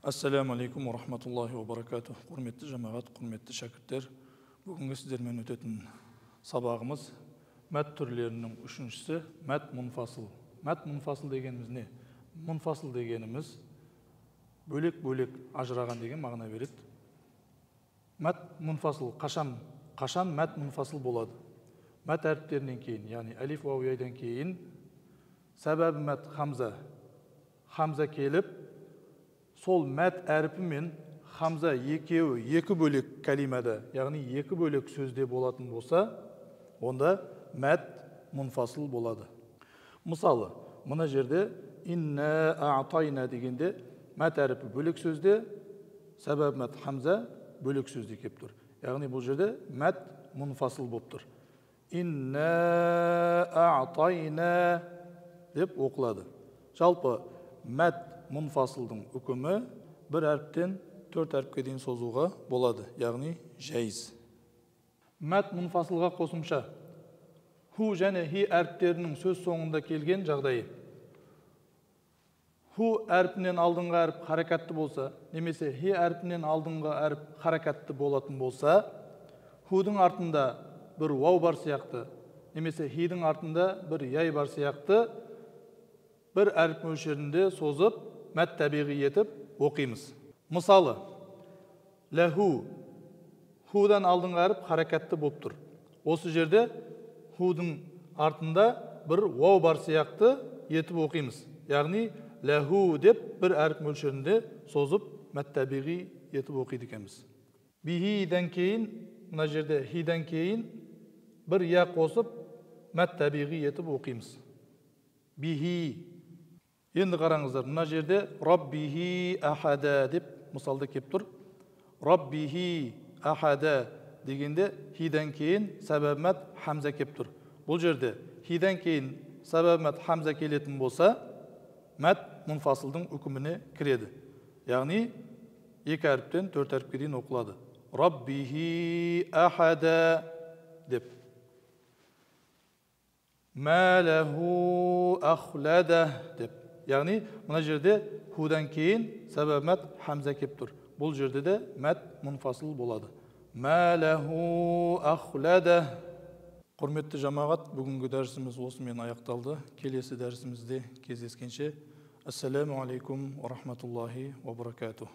Ассаламу алейкум ва рахматуллахи ва баракатух. Құрметті жамағат, құрметті шәкірттер, бүгінгі сіздермен өтетін сабағымыз мәт түрлерінің үшіншісі мәт мұнфасыл. Мәт мұнфасыл дегеніміз не? Мұнфасыл дегеніміз бөлек-бөлек ажыраған деген мағына береді. Мәт мұнфасыл қашан мәт мұнфасыл болады? Мәт әріптерінен кейін, яғни әлиф, уау, яйдан кейін сәбәбі мәт хамза. Хамза келіп, сол мәт әрпі мен хамза екеуі екі бөлек кәлимада, яғни екі бөлек сөзде болатын болса, онда мәт мұнфасыл болады. Мысалы, мына жерде инна а'тайна дегенде мәт әрпі бөлек сөзде, сәбәб мәт хамза бөлек сөзде келіп тұр. Яғни бұл жерде мәт мұнфасыл болып тұр. Инна а'тайна деп оқылады. Жалпы мәт мұнфасылдың үкімі бір әріптен төрт әріпке дейін созуға болады, яғни жәйіз. Мәт мұнфасылға қосымша ху және хи әріптерінің сөз соңында келген жағдайы. Ху әрпінен алдыңғы әріп харакатты болса, немесе хи әрпінен алдыңғы әріп харакатты болатын болса, худың артында бір уау бар сияқты, немесе хидің артында бір яй бар сияқты бір әріп мөлшерінде созып, мәт табиғи етіп оқимыз. Мысалы, ләху, худан алдыңғы әріп харакатты болып тұр. Осы жерде худың артында бір уау бар сияқты етіп оқимыз. Яғни ләху деп бір әріп мөлшерінде созып, мәт табиғи етіп оқиды екенбіз. Бихиден кейін, мына жерде хиден кейін бір я қосып, мәт табиғи етіп оқимыз. Бихи. Енді қараңыздар, мына жерде Раббихи ахада деп мысалда кеп тұр. Раббихи ахада дегенде хиден кейін сәбәб мәт хамза кеп тұр. Бұл жерде хиден кейін сәбәб мәт хамза келетін болса, мәт мұнфасылдың үкіміне кіреді. Яғни екі әріптен төрт әріпке дейін оқылады. Раббихи ахада деп. Мә ләху ахлада деп. Яғни мына жерде худан кейін сәбәб мәт хамза кеп тұр. Бұл жерде де мәт мұнфасыл болады. Мә ләху ахлада. Құрметті жамағат, бүгінгі дәрісіміз осымен аяқталды. Келесі дәрісімізде кездескенше, ассаламу алейкум ва рахматуллахи ва баракатух.